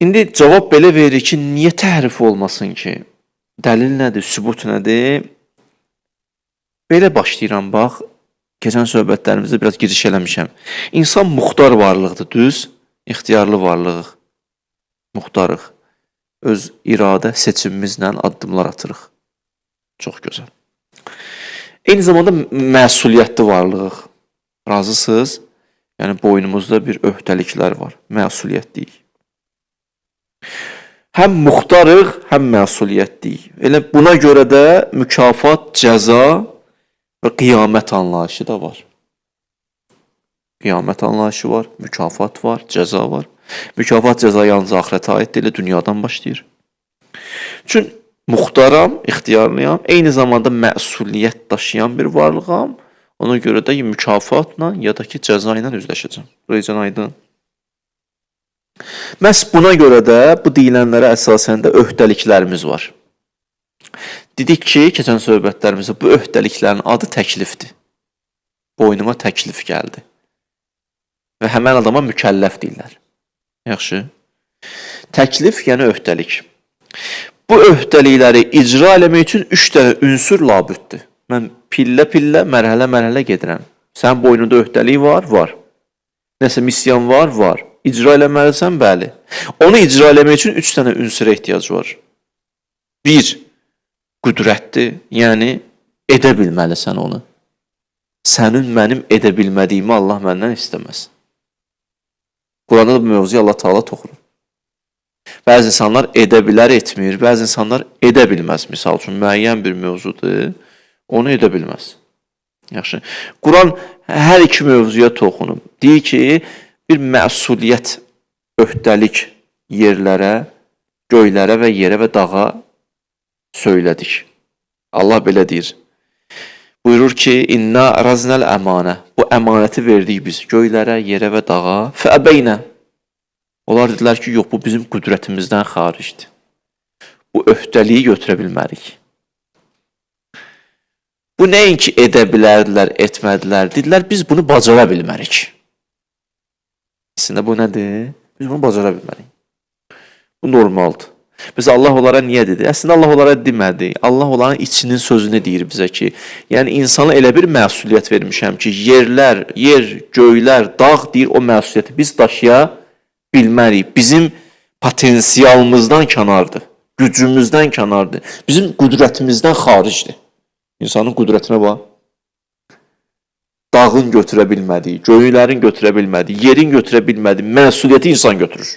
İndi cavab belə verir ki, niyə təhrif olmasın ki? Dəlil nədir, sübut nədir? Belə başlayıram bax. Keçən söhbətlərimizdə biraz giriş eləmişəm. İnsan muxtar varlıqdır, düz? İxtiyarlı varlığıq. Muxtarıq. Öz iradə seçimimizlə addımlar atırıq. Çox gözəl. Eyni zamanda məsuliyyətli varlığıq. Razısınız? Yəni boynumuzda bir öhdəliklər var. Məsuliyyətliyik. Həm muxtarıq, həm məsuliyyətliyik. Elə buna görə də mükafat, cəza və qiyamət anlayışı da var. Qiyamət anlayışı var, mükafat var, cəza var. Mükafat, cəza yalnız axirətə aid deyil, dünyadan başlayır. Çünki muxtaram, ixtiyarlıyam, eyni zamanda məsuliyyət daşıyan bir varlığam. Ona görə də mükafatla ya da ki cəza ilə üzləşəcəm. Buraya aydın. Məhz buna görə də bu deyilənlərə əsasən də öhdəliklərimiz var. Dedik ki, keçən söhbətlərimizdə bu öhdəliklərin adı təklifdir. Boynuma təklif gəldi. Və həmən adama mükəlləf deyirlər. Yaxşı. Təklif, yəni öhdəlik. Bu öhdəlikləri icra eləmək üçün 3 dənə ünsür labüddür. Mən pillə-pillə, mərhələ-mərhələ gedirəm. Sənin boynunda öhdəlik var? Var. Nəsə missiyan var? Var. İcra eləməlisən? Bəli. Onu icra eləmək üçün 3 dənə ünsürə ehtiyac var. 1. Qüdrətdir. Yəni edə bilməlisən onu. Sənin mənim edə bilmədiyimi Allah məndən istəməz. Quranda da bu mövzuya Allah Taala toxunur. Bəzi insanlar edə bilər, etmir. Bəzi insanlar edə bilməz. Misal üçün müəyyən bir mövzudur, onu edə bilməz. Yaxşı. Quran hər iki mövzuya toxunub. Deyir ki, bir məsuliyyət, öhdəlik yerlərə, göylərə və yerə və dağa söylədik. Allah belə deyir. Buyurur ki, İnna raznəl əmanə. Bu əmanəti verdik biz göylərə, yerə və dağa. Fəəbeynə. Onlar dedilər ki, yox, bu bizim qüdrətimizdən xaricdir. Bu öhdəliyi götürə bilmərik. Bu nəinki edə bilərdilər, etmədilər. Dedilər, biz bunu bacara bilmərik. Əslində bu nədir? Biz bunu bacara bilmərik. Bu normaldır. Biz Allah onlara niyə dedi? Əslində Allah onlara demədi. Allah onların içinin sözünü deyir bizə ki, yəni insana elə bir məsuliyyət vermişəm ki, yerlər, yer, göylər, dağ deyir o məsuliyyəti biz daşıya bilmərik. Bizim potensialımızdan kənardır, gücümüzdən kənardır, bizim qüdrətimizdən xaricdir. İnsanın qüdrətinə bax. Dağın götürə bilmədiyi, göylərin götürə bilmədiyi, yerin götürə bilmədiyi məsuliyyəti insan götürür.